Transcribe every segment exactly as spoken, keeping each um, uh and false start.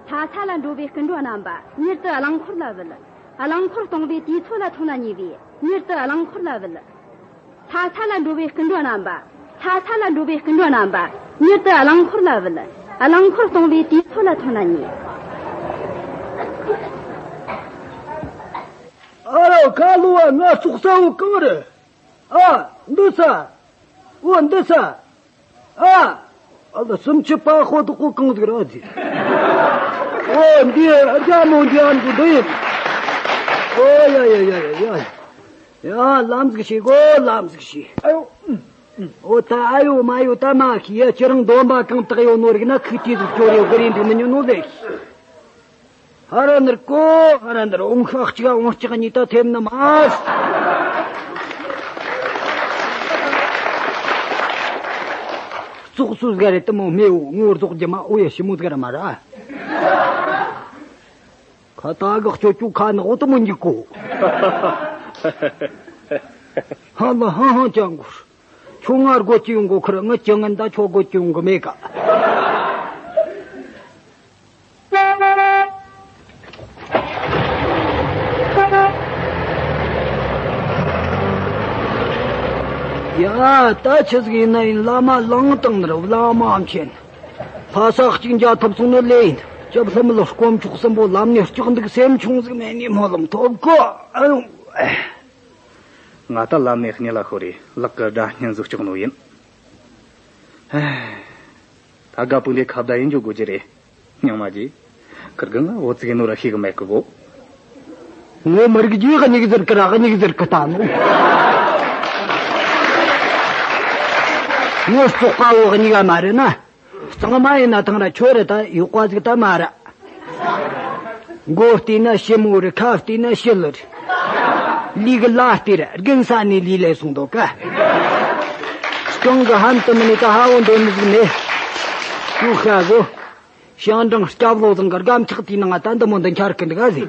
ལྷ་ས་ལ་འགྲོ་བའི་སྐུ་མགྲོན་རྣམ་པ། མྱུར་དུ་རླངས་འཁོར་ལ་བུད། རླངས་འཁོར་གཏོང་བའི་དུས་ཚོད་ལ་ཐོན་ན་ཉེ་བས། མྱུར་དུ་རླངས་འཁོར་ལ་བུད། ལྷ་ས་ལ་འགྲོ་བའི་སྐུ་མགྲོན་རྣམ་པ། ལྷ་ས་ལ་འགྲོ་བའི་སྐུ་མགྲོན་རྣམ་པ། མྱུར་དུ་རླངས་འཁོར་ལ་བུད། རླངས་འཁོར་གཏོང་བའི་དུས་ཚོད་ལ་ཐོན་ན་ཉེ། ཨ་རོ། ཁ་ལོ་བ། ང་ཙོག་ས་བོ་གང་རེད། ཨ། འདི་ས། འོ་འདི་ས། ཨ། ཨ་ལ། སུམ་ཅུ་པ་ཧོ་དུ་ཀོ་གང་ཟིག་ར་ཟིག་འོ་འདི་རྒྱ་མོ་འདི་ཨ་འདི་འདི་ཡིན། འོ་ཡ་ཡ་ཡ་ཡ་ཡ། ཡ། ལམ་ཟིག་ཤེས་གོ། ལམ་ཟིག་ཤེས། ཨ་ཡོ། འོ་ད་ཨ་ཡོ་མ་ཡོ་ད་མ་ཤེས་ཡ། ཁྱེད་རང་འདོན་པ་གང་དག་ཡོད་ནོ་རིག་ན་ཁུག་ཏི་ཟིག་སྐྱོར་ཡོད་གི་རེད། འདི་མི་ཉོ་ནོ་ལེ། ཧ་ར་ནར་གོ། ཧ་ར་ནར། འོང་ཤག་གཅིག་འོང་ལྕགས་གཉིས་ད་ཐེབས་ནི་མ། ཙོག་སུ་ཟིག་རེད་དེ་མོ་མེའུ་ངོ་རྫོགས་རྒྱུ་མ་འོ་ཡ་ཞི་མོ་ཟིག་ར་མ་ར། ཁ་ད་གག་ཅོ་ཅོ་ཁ་ནག་འོ་དེ་མོ་འཇིག་གོ། ཧ་ལ་ཧང་ཧང་ཅང་གོ། ཁྱོད་ང་རྒོད་ཀྱི་ཡོང་གོ་ཁར། ངི་ཅི་ངན་ད་ཁྱོད་རྒོད་ཀྱི་ཡོང་གི་མེད་ཀ། ཡ། ད་ཆི་ཟིག་ཡིན་ན་ཡིན། བླ་མ་ལངས་དང་ནི་ར་བླ་མ་མཁྱེན། ལྷ་ས་གཅིག་འཇག་ཐུབ་སོང་ནི་ལེ་ཡིན། སྐྱབས་ལྷ་མི་ལ་དཀོན་མཆོག་གསུམ་པོ་ལམ་ནས་སྐྱོག་འདུག་སེམས་ཆུང་ཟིག་མེད་ནི་སྨོན་ལམ་ཐོབ་གོ། ཨ་ཡོ། ང་ད་ལམ་ནས་སྙིང་ལ་ཤོར་རེ་ལག་གི་སྒྲ་སྙན་ཟིག་སྐྱོག་ནོ་ཡིན། ད་དགའ་པོ་འདི་ཁ་བརྡ་ཡིན་འཇོག་དགོས་ཀྱི་རེད། སྙིང་མ་རྗེ། ཁིར་གི་ང་འོ་ཙི་གི་ནོ་ར་ཤེས་གི་མེད་གི་གོ། ངོ་མི་རིག་རྒྱུའི་གཉིས་ཟེར་གི་ར་གཉིས་ཟེར་གི་ད་ནོ། ངོ་ཙོག་པ་བོ་གཉིས་ག་མ་རེད་ན། གཙང་མ་ཡིན་ན་ཐང་ར་ཆོ་རེ་ད་ཡོག་པ་ཟིག་ད་མ་ར། མགོ་བལྟས་ན་ཞི་མོ་རེད། ཁ་བལྟས་ན་ཞི་ལི་རེད། ལུས་གི་ལ་བལྟས་ར་དགུན་ས་ནས་ལུས་ལས་སོང་འདུག་ག། སྐྱོང་གི་ཧམ་དུ་མི་ནས་ད་ཧ་བོ་འདོན་མི་ཟིག་ནས། ཁྱོད་ཤ་གོ། ཞང་ཀྲང་སྐྱབས་ལོ་ཚང་གི་སྒམ་ཆག་དེའི་ནང་ང་ད་འདི་མོ་འདི་འཁྱར་གི་འདུག་ག་ཟེར།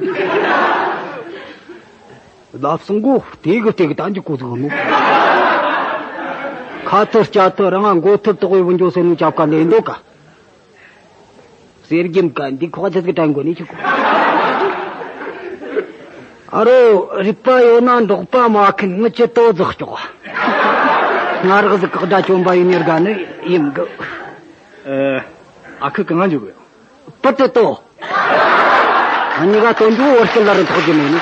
ལབ་སོང་གོ། དེ་གི་དེ་གི་ད་འཇུག་གོ་ཟིག་ནོ། ཁ་ཐུར་སྐྱ་ཐུར་རང་ང་མགོ་ཐུར་དོག་པའི་བུ་འཇོ་སེ་ནུ་ཅབ་ཀ་ལེན་འདུག་ག། གསེར་གྱིམ་ཀ་འདི་ཁོག་ཆ་ཟིག་དྲན་གོ་ནི་ཆུ་གོ། ཨ་རོ། རིག་པ་ཡོད་ན་འབྲོག་པ་མ་ཁན་ངི་ཅི་ཏོ་རྫོགས་ཀྱོག། ང་རག་ཟིག་བཀག་སྒྲ་བཅོམ་པ་ཡིན་ནི་དགའ་ནི་ཡིན་གི། ཨ། ཨ་ཁུ་གང་འཇུག་གི། པུ་ཏི་ཏོ། ཨ་ནི་ག་དོན་འཇུག་བོར་སྐྱིད་ལ་རི་ཐོག་གི་མེད་ནི།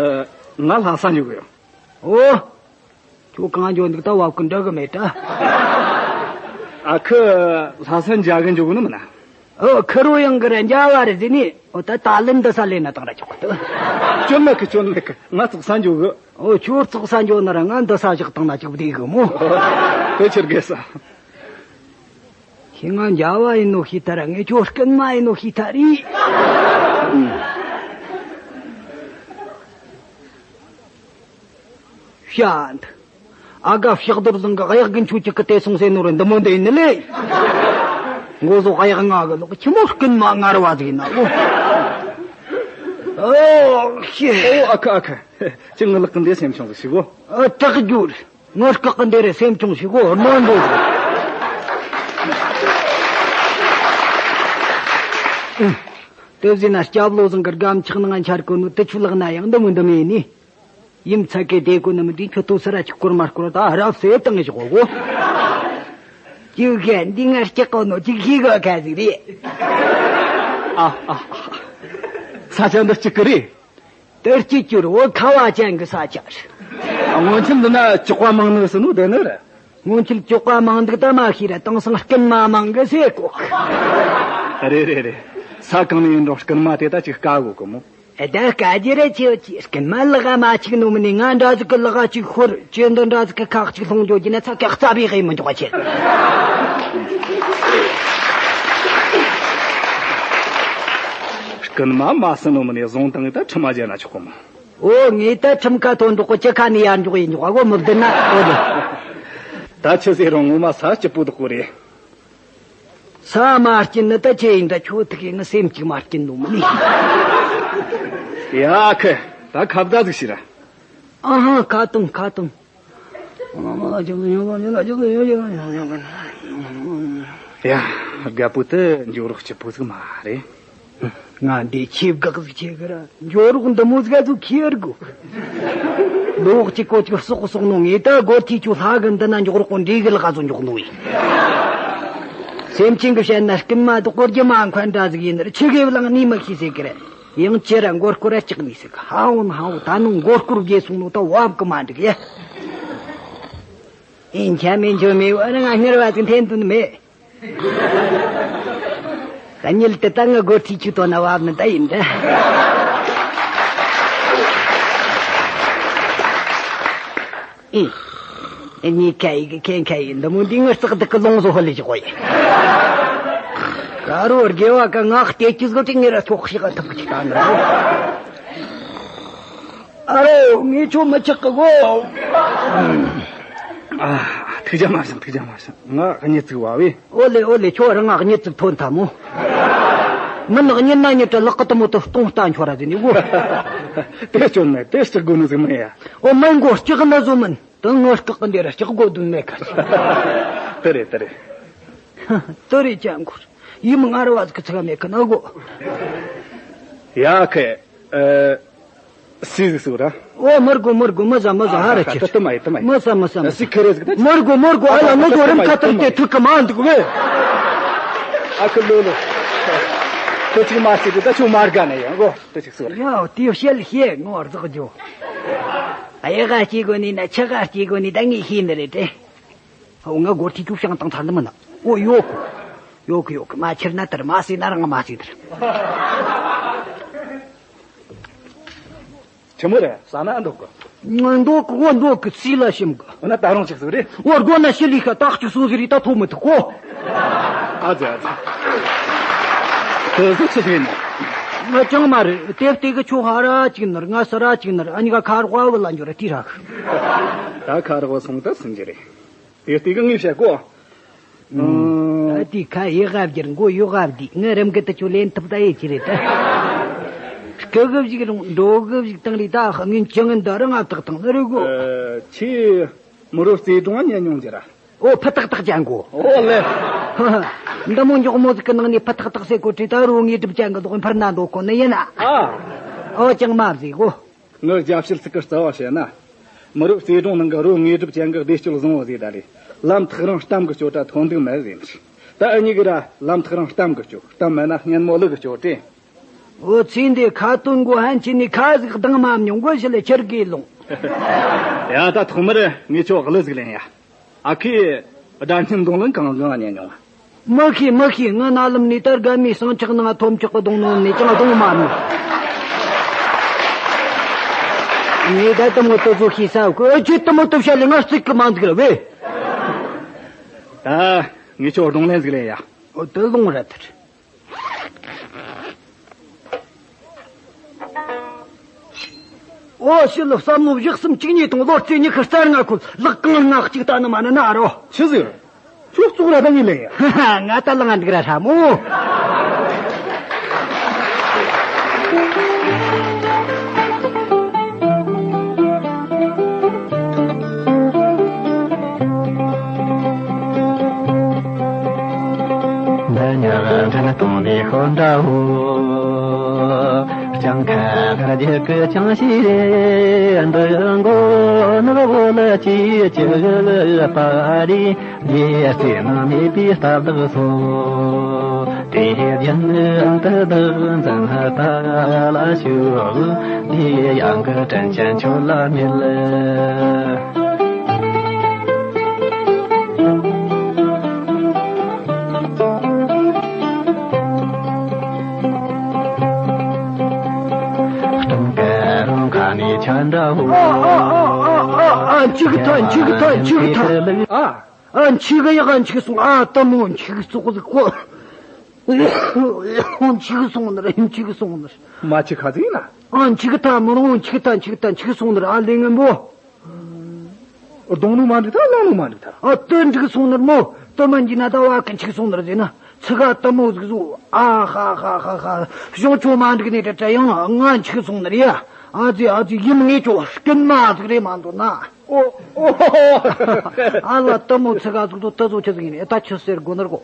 ཨ། ང་ལྷ་ས་འཇུག་གི། ཨོ། ཁྱོད་གང་འཇོག་འདུག་ད་བབ་ཀི་འདྲ་གི་མེད་ད། ཨ་ཁུ་ལྷ་ས་འཇག་གི་འཇོག་གི་ནི་མིན་ན། ཨོ། ཁུ་རུ་ཡང་གི་ར་འཇག་བ་རེད་ཟེར་ནི། ཨོ་ད་ད་ལན་འདི་ས་ལེན་ན་བཏང་ར་ཆོག་གི་ད། སྐྱོན་མེད་གི། སྐྱོན་མེད་གི། ང་ཙོག་ས་འཇོག་གི། ཨོ། ཁྱོད་ཙོག་ས་འཇོག་ན་ར་ང་འདི་ས་བཞག་བཏང་ན་ཅིག་བདེ་གི་མོ། དེ་ཆི་དགོས་ས། ཁྱེད་ང་འཇག་བ་ཡིན་ནོ་ཤེས་ཐལ་ར། ངས་ཁྱོད་རྐུན་མ་ཡིན་ནོ་ཤེས་ཐལ་རེད། ཤ་འདི། ཨ་ག་ཕྱག་རྡོར་ཚང་གི་གཡག་གི་མཆུ་གཅིག་གི་དེ་སོང་ཟེར་ནོ་རེད། འདི་མོ་འདི་ཡིན་ནི་ལེ། མགོ་བཟོ་གཡག་ང་གི་ལོག་ཆི་མོ་རྐུན་མ་ངར་བ་ཟིག་ཡིན་ན་གོ། ཨོ་ཤེ། ཨོ་ཨ་ཁུ་ཨ་ཁུ། ཁྱེད་ངའི་ལག་གི་འདི་སེམས་ཆུང་ཟིག་ཞིག་གོ། ཨ་དྲག་རྒྱུ་རེད། ངོ་སྐག་གི་འདི་རེད། སེམས་ཆུང་ཞིག་གོ། རྣོན་པོ་ཟིག། དེ་བཟོས་ན་སྐྱབས་ལོ་ཚང་གི་སྒམ་ཆག་ནང་འཆར་གོ་ནོ་དེ་ཆུ་ལག་ན་ཡང་འདི་མོ་འདི་མེད་ནི། ཡིམ་ཚ་གེ་དེ་གོ་ནི་མི་འདི་ཁྱོད་ཏོ་སི་ར་ཅིག་སྐོར་མ་སྐོར་ད་རབ་སེ་བཏང་ཞོག་གོ། ཅིག་གན་འདི་ང་སྐྱག་གོ་ནོ་ཅིག་ཤེས་གོ་ཁ་ཟིག་རེད། ཨ་ཨ་ཨ། ས་ཆ་འདི་གཅིག་གི་རེད། དེ་གཅིག་གྱུར་བོ་ཁ་བ་ཅན་གི་ས་ཆ་རེད། སྔོན་ཆད་འདི་ན་ཅོག་པ་མང་ནི་སུ་ནོ་དེ་ནི་རེད། སྔོན་ཆད་ཅོག་པ་མང་འདུག་ད་མ་ཤེས་ར། དེང་སང་རྐུན་མ་མང་གི་ཟེར་གོ། རེད་རེད་རེད། ས་གང་ནས་ཡིན་རུང་རྐུན་མ་དེ་ད་ཅིག་དཀའ་གོ་གི་མོ། ཨ་ད་དཀའ་རྒྱུ་རེད། ཁྱེད་ཀྱིས་རྐུན་མ་ལག་མ་ཆིག་ནོ་མིན་ནི། ང་འདྲ་ཟིག་གི་ལག་ཅིག་ཤོར། ཁྱེད་འདི་འདྲ་ཟིག་གི་ཁག་ཅིག་ལྷུང་འགྱོ་རྒྱུ་ན་ཚ་གི་རྩ་བའི་ཧེ་མི་འཇོག་ཁྱེད། རྐུན་མ་མ་སུ་ནོ་མིན་ནི་བཟུང་བཏང་ད་ཁྲིམས་མ་བརྒྱབ་ན་ཆོག་གི་མོ། ཨོ། ངས་ད་ཁྲིམས་ཁ་ཐོན་འགྲོ་གི། ཅི་ཁ་ནས་ཡར་འཇོག་ཡིན་འཇོག་གོ་མི་བདེན་ན། ཨོ་ལེ། ད་ཆི་ཟེར་རུང་ངོ་མ་ས་སྐྱིད་པོ་དག་གོ་རེད། ས་མ་སྐྱིད་ནི་ད་ཆི་ཡིན། ད་ཁྱོད་ཐུག་གི་ངི་སེམས་ཅིག་མ་སྐྱིད་ནོ་མིན་ནི། ཡ་ཁུ། ད་ཁ་བརྡ་ཟིག་བྱོས་ར། ཨ་ཧ། ཁ་ཏོང་ཁ་ཏོང་། ཡ། རྒད་པོ་དེ་འགྱོ་རོགས་སྐྱིད་པོ་ཟིག་མ་རེད། ང་འདི་ཆེ་བགག་ཟིག་ཆེ་གི་ར། འགྱོ་རོགས་འདི་མོ་ཟིག་ཨ་ཟུག་ཁྱེར་དགོས། ལོག་ཅིག་གོ་ཅིག་ཟོག་ཟོག་ནོ། ངས་ད་སྒོར་ཐིག་ཆུ་ལྷ་གི་འདི་ན་འགྱོ་རོགས་གོ་འདྲེ་གི་ལག་ཟོ་འགྱོ་ནོ་ཡིན། སེམས་ཅན་གི་བཤད་ན་རྐུན་མ་དུ་གོ་རྒྱུ་མ་འཁོན་འདྲ་ཟིག་ཡིན་ནི་ར། ཆི་གི་བླངས་ནི་མི་ཤེས་ཟེར་གི་ར། ཡང་ཅི་ར་མགོ་སྐོར་ར་ལྕགས་ནི་ཟེར་གི། ཧ་འོ་ན་ཧ་འོ། ད་ནི་མགོ་སྐོར་བརྒྱབ་སོང་ནོ་ད་བབ་གི་མ་འགྲིག་ཡ། ཨིན་ཆ་མེད་འཇོ་མེད་བ་ར། ང་སྔར་བ་ཟིག་འཐེན་དོན་མེད། གཉིད་དེ་ད་ངི་སྒོར་ཐིག་ཆུ་དོ་ན་བབ་ནི་ད་ཡིན་ད། ཨེ། ཨེ་ནི་ཁ་ཡི་གི་ཁེན་ཁ་ཡི་འདི་མོ་འདི་ངི་རྩག་དུ་གི་ལོང་བཟོ་ཧོ་ལི་ཞིག་གོ་ཡི། ཀ་རོ་དགེ་བ་ཀ་ངག་སྟེ་ཅི་ཟོ་ཏི་ངེ་ར་ཐོག་ཤི་ག་ཐུབ་ཀི་ཅིག་ད་ནི། ཨ་རོ་ངས་ཁྱོད་མི་ཆགས་གི་གོ། ཨ། ཐུགས་རྒྱལ་མ་བཞེངས། ཐུགས་རྒྱལ་མ་བཞེངས། ང་གཉིད་ཙིག་བ་བས། ཨོ་ལེ་ཨོ་ལེ། ཁྱོད་རང་ང་གཉིད་ཙིག་ཐོན་ཐལ་མོ། མིན་གཉིད་ན་གཉིད་དྲ་ལག་གི་དུ་མོ་དུ་སྟོང་ལྟ་འཁྱོར་ར་ཟིན་ནི་གོ། དེ་སྐྱོན་མེད། དེ་སྐྲག་དགོས་ནི་ཟིག་མིན་ཡ། ཨོ་མིན་གོ། སྐྲག་ན་བཟོ་མིན། དུ་ངར་སྐྲག་གི་འདི་ར་སྐྲག་དགོས་དོན་མེད་ཁ། དེ་རེད་དེ་རེད། དེ་རེད་ཅན་གོ། ཡིད་མི་ངར་བ་ཟིག་ཚིག་མེད་ཁ་ན་གོ། ཡ་ཁེ། ཨ། སུས་ཟིག་སུ་ར། ཨོ་མར་གོ་མར་གོ། མ་ཟ་མ་ཟ། ཧ་ར་ཁ་ཆེ། ཏི་མ་ཡི་ཏི་མ་ཡི། མ་ཟ་མ་ཟ་མ་ཟ། སུས་ཁེ་རེ་ཟིག་ད། མར་གོ་མར་གོ། ཨ་ལ་ནོ་ཟོ་རིམ་ཁ་ཏར་ཏེ་ཐུག་གི་མ་འདུག་བས། ཨ་ཁུ་ལོ་ལོ། དེ་ཅིག་མ་སྲིད་དེ་ད་ཆུ་མར་ག་ནས་ཡང་གོ། དེ་ཅིག་སུ་ར། ཡ་དེ་བཤད་ཤེས་ངོ་རྫོགས་རྒྱུ། ཨ་ཡ་ག་སྐྱེ་དགོས་ནི་ན་ཆ་ག་སྐྱེ་དགོས་ནི་ད་ངས་ཤེས་ནི་རེད་དེ། ཨོ་ང་སྒོར་ཐིག་ཆུ་བྱང་བཏང་ཚར་ནི་མིན་ན། ཨོ་ཡོད་གི། ཡོད་གི་ཡོད་གི། མ་ཁྱེར་ན་དར། མ་སྲིད་ན་རང་མ་སྲིད་དར། ཆི་མོ་རེད། ཟ་ན་འདོད་གི། ང་འདོད་གི། ཨོ་འདོད་གི། སྲིད་ལ་ཞིམ་གི། འོ་ན་ད་རུང་ཅིག་སུ་རེད། ཨོ་དགོ་ན་ཤི་ལི་ཤ་ཏག་ཅིག་སུ་ཟིག་རེད། ད་ཐོ་མི་ཐུག་གོ། ཨ་ཙི་ཨ་ཙི། དེ་ཟིག་ཆི་ཟིག་ཡིན་ན། ང་ཅང་མ་རེད། དེབ་དེ་གི་ཆུ་ཧ་ར་ཅིག་ནར། ང་ས་ར་ཅིག་ནར། ཨ་ནི་ག་ཁ་རོག་བུ་ལ་འགྱུར་ར་དེ་རག། ད་ཁ་རོག་བུ་སོང་ད་སུན་གྱི་རེད། དེ་ལྟས་གི་ངས་བཤད་གོ། ཨ་དེ་ཁ་ཡི་ག་བསྒྱུར། མགོ་ཡོ་ག་བསྡུས། ངའི་རིམ་གི་དུ་ཆུ་ལེན་ཐུབ་ད་ཡེ་ཅི་རེད་ད། སྐུ་གི་བཞུགས་རུང་འགྲོ་གི་བཞུགས་བཏང་རེད། ད་ངས་ཅང་འདི་རང་ང་བཏགས་བཏང་ནི་རེད་གོ། ཨ། ཁྱེད་མི་རོ་རྩེ་གྲོང་ཉན་མྱོང་རྒྱུ་ར། ཨོ་ཕུ་ཏག་ཏག་ཅན་གོ། ཨོ་ལེ། འདི་མོ་མགྱོགས་མོ་ཟིག་གི་ནང་ནས་ཕུ་ཏག་ཏག་ཟེར་གོ་དྲིས། ད་རུ་དངོས་གྲུབ་ཅན་གི་ལོག་འཕུར་ན་འགྲོ་གོ་ནི་ཡིན་ན། ཨ། ཨོ་ཅང་མ་བཟོས་གོ། ངའི་རྒྱབ་བཤད་ཚིག་གི་རྩ་བ་བཤད་ན། མི་རབས་རྩེ་གྲོང་ནང་གི་རོ་དངོས་གྲུབ་ཅན་གི་བདེ་སྤྱོད་བཟང་བོ་ཟིག་ད་རེད། ལམ་ཐག་རིང་གཏམ་གི་སྐྱོ་དྲ་ཐོན་འདུག་མེད་ཟེར་ནི། ད་འུ་གཉིས་གི་ར་ལམ་ཐག་རིང་གཏམ་གི་སྐྱོ། གཏམ་མེད་ན་སྙན་མོ་ལུག་གི་སྐྱོ་དྲེ། འོ་ཚེ་འདི་ཁ་དོན་གོ་ཧན་ཆེ་ནི་ཁ་ཟིག་གདང་མ་མྱོང་གོ་ཞི་ལེ་ཁྱེར་གི་ལོང་། ཡ་ད་ཐོག་མར་ངས་ཁྱོད་གླུ་ཟིག་ལེན་ཡ། ཨ་ཁུས་སྒྲ་སྙན་མདུང་ལེན་གང་གང་ཉན་མྱོང་། མི་ཤེས་མི་ཤེས། ངའི་རྣ་ལམ་ནས་ད་དགའ་མོའི་ཟངས་ལྕགས་ནང་ཐོམ་ལྕག་གི་རྡུང་ནོ་ནས་ཅང་རྡུང་མ་མྱོང་། ངས་ད་དེ་མོ་དེ་ཚོ་ཤེས་ས་གི། ཨ་ཁྱོས་དེ་མོ་དེ་བཤད་ལེ་ང་རྩིག་གི་མ་འདུག་ར་བས། ད་ངས་ཁྱོད་རྡུང་ལེན་ཟིག་ལེན་ཡ། འོ་དེ་ལོང་ར་དེར། ཨོ་ཕྱི་ལོ་བསམ་བློ་བཞི་གསུམ་བཅུ་གཉིས་དང་ལོ་རྩེ་ཉི་ཤུ་རྩ་ལྔ་ཁུལ་ལག་གང་ང་གཅིག་ལྟ་ནི་མ་ནི་ན་རོ། ཆི་ཟིག་ཁྱོད་བཙོག་ར་ད་ངས་ལེན་ཡ། ང་ད་ལ་ང་འགྲིག་ར་ཧྲ་མོ། འདི་ཉག་འདྲེན་གཏོང་ནས་ཤོར་འདྲ་བོ། ལྕང་ཁ་གར་རྒྱུད་ཀྱི་ཅང་ཤེས་རེད། འདི་མགོ་ནག་བོ་ལ་ཅི་ཅི་པ་རེད། ལས་རྩེ་ནང་མེད་པའི་རྟ་བདག་ཚོ། དེ་བཞིན་འདི་བདག་འཛིན་ལྟ་ལ་ཞུགས། དེ་ཡང་གི་དྲིན་ཅན་ཁྱོད་ལ་མེད། སྟོན་ཀ་རོང་ཁ་ནས་ཆ་འདྲ་བོ། ཨ་ཨ་ཨ་ཨ་ཨ་ཨ། འཆི་གི་ཐལ། འཆི་གི་ཐལ། འཆི་གི་ཐལ། ཨ། ཨ་འཆི་གི་ཡག་འཆི་གི་སོང་། ཨ་དེ་མོ་འཆི་གི་སོང་ཟིག་གོ། འཆི་གི་སོང་ནི་རེད། འཆི་གི་སོང་ནི་རེད། མ་འཆི་ཁ་ཟིག་ཡིན་ན། ཨ་འཆི་གི་ཐལ་མོ་རང་། འཆི་གི་ཐལ། འཆི་གི་ཐལ། འཆི་གི་སོང་ནི་རེད། ཨ་ལས་ངན་པོ། རྡུང་ནོ་མ་འགྲིག་ཐལ། ལངས་ནོ་མ་འགྲིག་ཐལ། ཨ་དེ་འགྲིག་སོང་ནི་རེད་མོ། དེ་མིན་གྱི་ན་ད་བ་གི་འཆི་གི་སོང་ནི་རེད་ཟེར་ན། ཚིག་ག་དེ་མོ་ཟིག་བཟོ། ཨ་ཧ་ཧ་ཧ་ཧ། གཞུང་ཆོ་མ་འགྲིག་ནས་དྲ་དྲ་ཡང་ང་འཆི་གི་སོང་ནི་རེད་ཡ། ཨ་ཙི་ཨ་ཙི། ཡིན་ངེས་ཆོ་རྐུན་མ་ཟིག་རེད་མ་འདུག་ན། ཨོ་ཨོ། ཨ་ལ་དེ་མོ་ཚིག་ག་ཟིག་དོ་དེ་ཚོ་ཆི་ཟིག་ཡིན་ནས་ད་ཆི་ཟེར་དགོས་ནི་རེད་གོ།